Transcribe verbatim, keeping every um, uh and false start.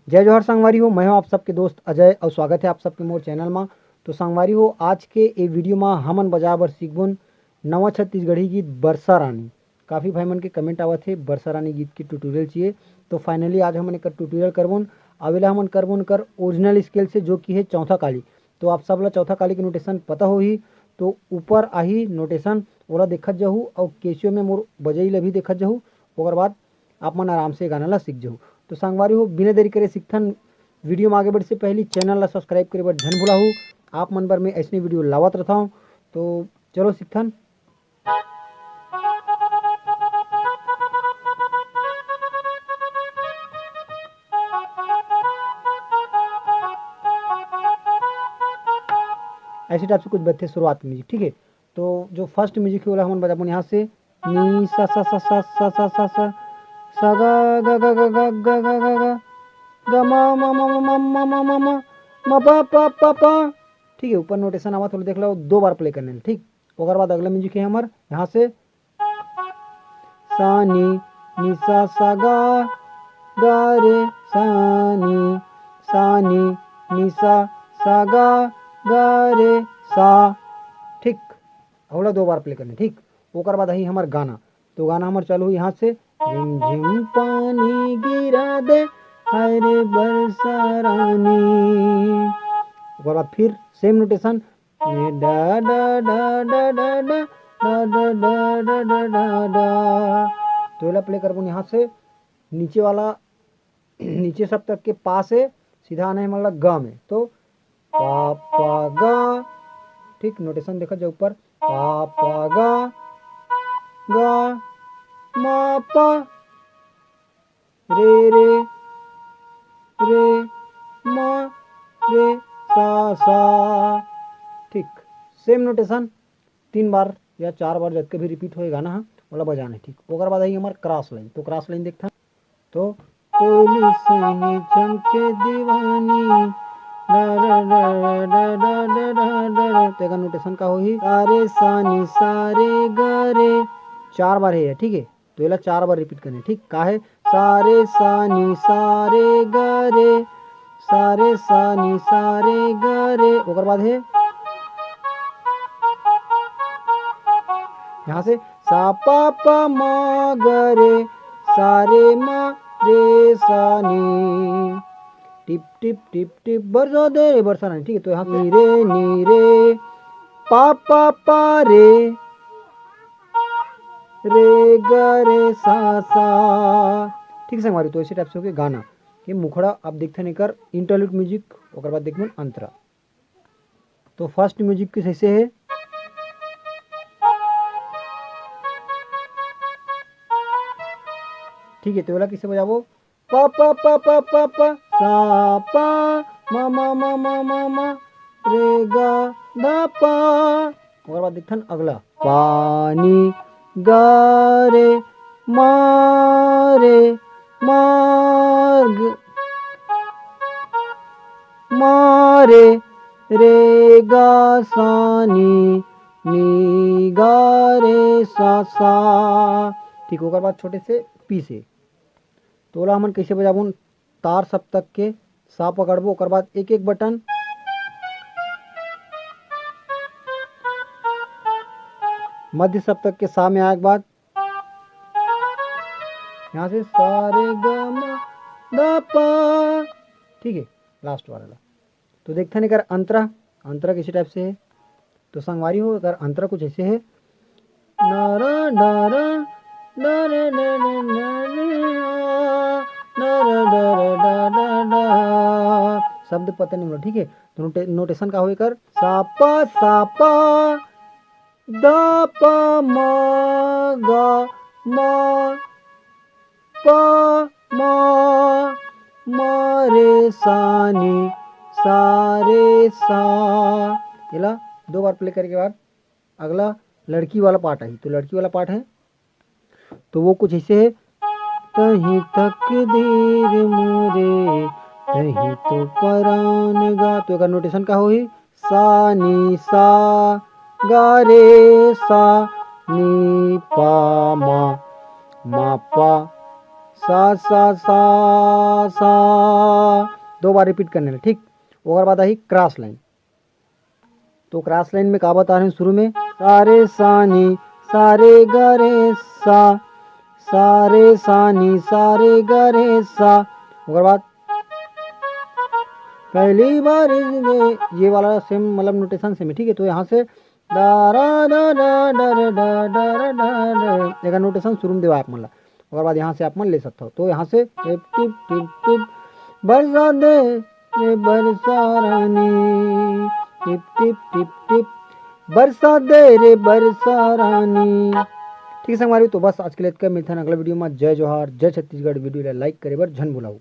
जय जोहार संगवारी हो, मैं हूं आप सबके दोस्त अजय और स्वागत है आप सबके मोर चैनल मा। तो संगवारी हो, आज के ए वीडियो मा हमन बजाए बर सीखबोन नवा छत्तीसगढ़ी गीत बरसा रानी। काफ़ी भाई मन के कमेंट आवत हे बरसा रानी गीत के ट्यूटोरियल चाहिए, तो फाइनली आज हमन एकर ट्यूटोरियल करबोन। अवेला हमन करबोन कर ओरिजिनल स्केल से, जो कि है चौथा काली। तो आप सब ला चौथा काली के नोटेशन पता होही, तो ऊपर आही नोटेशन, ओला देखत जाहू और केसियो में मोर बजई ला भी देखत जाहू। ओकर बाद आप मन आराम से गाना ला सीख जाहू। तो संगवारी हो, बिना देरी करे सीखथन। वीडियो में आगे बढ़े से पहले चैनल ला सब्सक्राइब करे बर झन भुलाहू। आप मन बर मैं ऐसने वीडियो लावत रहता हूँ। तो चलो सीखथन। ऐसे टाइप से कुछ बजथे शुरुआत म्यूजिक, ठीक है। तो जो फर्स्ट म्यूजिक है, ओला हमन बजाबोन यहाँ से, नी सा सा सा सा सा सा सा सा, सा गा गा गा गा गा गा गा गा, गा मा मा मा मा मा मा मा मा, मा पा पा पा पा। ठीक है, ऊपर नोटेशन आवत, थोड़ा देख लो, दो बार प्ले करने, ठीक। ओकर बाद अगला म्यूजिक है हमर यहाँ से, सानी निसा सा गा, गा रे सानी, सानी निसा सा गा, गा रे सा। ठीक, अगला दो बार प्ले करने, ठीक। ओकर बाद आई हमर गाना। तो गाना हमर चालू हुई यहाँ से, रिमझिम पानी गिरा दे, हाय रे बरसा रानी। ओकर बाद फिर सेम नोटेशन, डा डा डा डा डा डा, डा डा डा डा डा डा डा। तो एला प्ले करबोन यहाँ से, नीचे वाला नीचे सप्तक के पा से सीधा आना है, मतलब ग में। तो पा पा गा, ठीक, नोटेशन देखा जाए ऊपर, पा पा गा, गा मा पा, रे रे, रे मा, रे सा सा। ठीक, सेम नोटेशन तीन बार या चार बार, जतके भी रिपीट होए गाना हा, ओला बजाना है, ठीक। ओकर बाद आई हमार क्रॉस लाइन। तो क्रॉस लाइन देखथन, तो कोयली सही चमके दीवानी, डा डा डा डा डा डा डा डा डा। तो एकर नोटेशन का होही, सारे सानी सारे गरे, चार बार है, ठीक है। तो एला चार बार रिपीट करने, ठीक। का है, सारे सानी सारे गरे, सारे सानी सारे गरे। ओकर बाद है यहाँ से, सा पा पा मा गरे, सारे मा रे सानी, टिप टिप टिप टिप बरसा दे रे बरसा रानी, ठीक है। तो यहाँ नी रे नी रे, पा पा पा रे, रे ग रे सा सा। ठीक है संगवारी, तो इसी टाइप से होके गाना के मुखड़ा आप देखथन एकर इंटरलूड म्यूजिक, ओकर बाद देखबन अंतरा। तो फर्स्ट म्यूजिक कुछ ऐसे है, ठीक है। तो वाला कैसे बजाबो, पा पा पा पा पा पा, सा पा, मा मा मा मा मा मा, रे गा धा पा। ओकर बाद देखथन अगला, पानी गा रे मा रे, मार्ग मा रे, रे गा सानी, नी गा रे सा सा। ठीक, ओकर बाद छोटे से पी से। तो ओला हमन कैसे बजाबोन? तार सप्तक के सा पकड़बो, ओकर बाद एक एक बटन मध्य सप्तक के सा में आए के बाद यहाँ से सा रे ग म ध प, ठीक है, लास्ट वाला ला। तो देखथन एकर अंतरा, अंतरा किसी टाइप से है। तो संगवारी हो, एकर अंतरा कुछ ऐसे है, नारा नारा, नारा नारा, नारा नारा, नारा नारा, नारा नारा। शब्द पता नहीं मिला, ठीक है। तो नोटे-, नोटेशन का हो एकर, सापा सापा, द प म ग म प म म रे सा नी सा रे सा। एला दो बार प्ले करे के बाद अगला लड़की वाला पार्ट आई। तो लड़की वाला पार्ट है, तो वो कुछ ऐसे है, तही तकदीर मोरे, तही तो परान गा। तो एकर नोटेशन का होही, सा नी सा गा रे सा, नी पा मा, मा पा सा सा सा सा, दो बार रिपीट करने ल, ठीक। ओकर बाद आही क्रॉस लाइन। तो क्रॉस लाइन में का बता रहे हैं शुरू में, सारे सानी सारे गरे सा, सारे सानी सारे गरे सा। ओकर बाद पहली बार ये वाला सेम, मतलब नोटेशन सेम है, ठीक है। तो यहाँ से दा रा दा दा दा रा दा दा रा दा रा, एकर नोटेशन शुरू में देवा आप मन ला। ओकर बाद यहाँ से आप मन ले सकते हो। तो यहाँ से टिप टिप टिप टिप बरसा दे रे बरसा रानी, टिप टिप टिप टिप बरसा दे रे बरसा रानी। ठीक है संगवारी, तो बस आज के लिए इतना, मिलते हैं अगला वीडियो में। जय जोहार, जय छत्तीसगढ़। वीडियो ला लाइक करे बर झन भुलाऊ।